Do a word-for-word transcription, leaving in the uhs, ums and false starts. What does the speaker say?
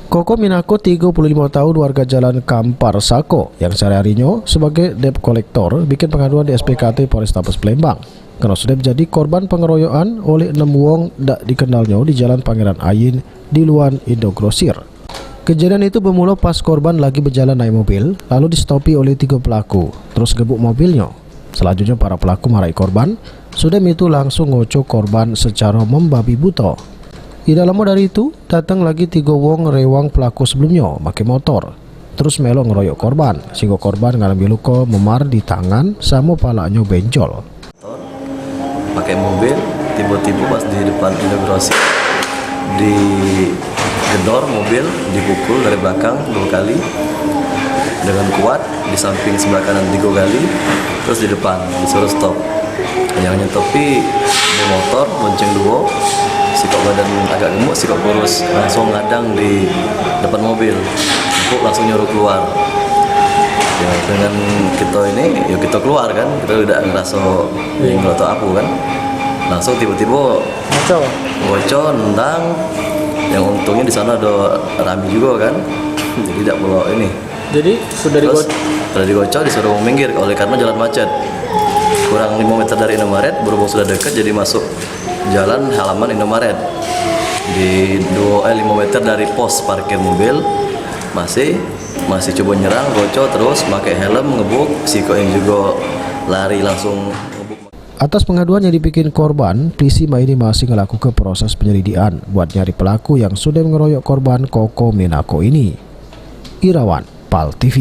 Koko Minako, tigo puluh limo taun, warga Jalan Kampar Sako, yang sehari-harinyo sebagai debt collector, bikin pengaduan di S P K T Polrestabes Palembang. Kareno sudah menjadi korban pengeroyokan oleh enam wong dak dikenalnyo di Jalan Pangeran Ayin di luar Indogrosir. Kejadian itu bermula pas korban lagi berjalan naik mobil, lalu distopi oleh tiga pelaku, terus gebuk mobilnyo. Selanjutnyo, para pelaku marai korban, sudah itu langsung ngoco korban secara membabi buta. Tidak lama dari itu, datang lagi tiga wong rewang pelaku sebelumnyo make motor, terus melok ngeroyok korban, sehingga korban ngalami luka memar di tangan samo palaknyo benjol. Pakai mobil, tiba-tiba pas di depan Indogrosir, digedor mobil, dipukul dari belakang dua kali dengan kuat, di samping sebelah kanan tiga kali, terus di depan disuruh stop. Yang nyetopi di motor, bonceng duo, sikok badan agak gemuk, sikok kurus, langsung ngadang di depan mobil, empuk langsung nyuruh keluar. Ya, dengan kita ini, ya kita keluar kan, kita tidak ngeraso nyinggol atau apa kan. Langsung tiba-tiba Ngoco. Ngoco, nendang. Yang untungnya di sana ada rami juga kan. Jadi tidak perlu ini. Jadi sudah Terus digocok, sudah digocok, disuruh minggir oleh karena jalan macet. Kurang lima meter dari Indomaret, berhubung sudah dekat, jadi masuk jalan halaman Indomaret. Di dua, eh, lima meter dari pos parkir mobil, masih masih coba nyerang, gocok terus, pakai helm, ngebuk, sikok yang juga lari langsung ngebuk. Atas pengaduan yang dibikin korban, polisi ini masih ngelakuke proses penyelidikan buat nyari pelaku yang sudah ngeroyok korban Koko Minako ini. Irawan, Pal T V.